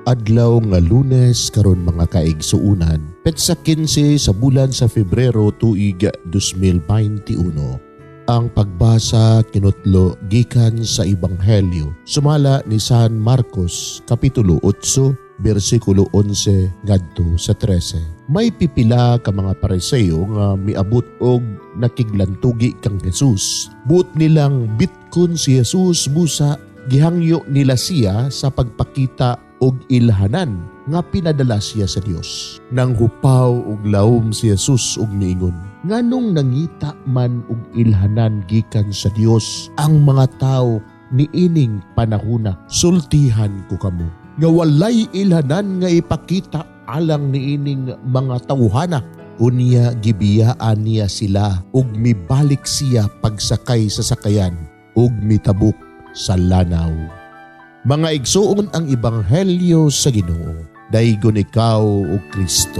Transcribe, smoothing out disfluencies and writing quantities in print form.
Adlaw nga Lunes karon, mga kaigsuunan, petsa 15 sa bulan sa Febrero, tuig 2021. Ang pagbasa kinutlo gikan sa Ebanghelyo sumala ni San Marcos, kapitulo 8, bersikulo 11 ngadto sa 13. May pipila ka mga Pariseo nga miabot og nakiglantugi kang Jesus. Buot nilang bitkon si Jesus, busa gihangyo nila siya sa pagpakita og ilhanan nga pinadala siya sa Dios. Nang hupaw og laom si Jesus ug miingon, "Nganong nangita man og ilhanan gikan sa Dios ang mga tawo niining panahuna? Sultihan ko kamo nga walay ilhanan nga ipakita alang niining mga tawhana." Unya gibiyaan niya sila ug mibalik siya pagsakay sa sakayan ug mitabok sa lanaw. Mga igsuon, ang ebanghelyo sa Ginoo. Daygon ikaw, o Kristo.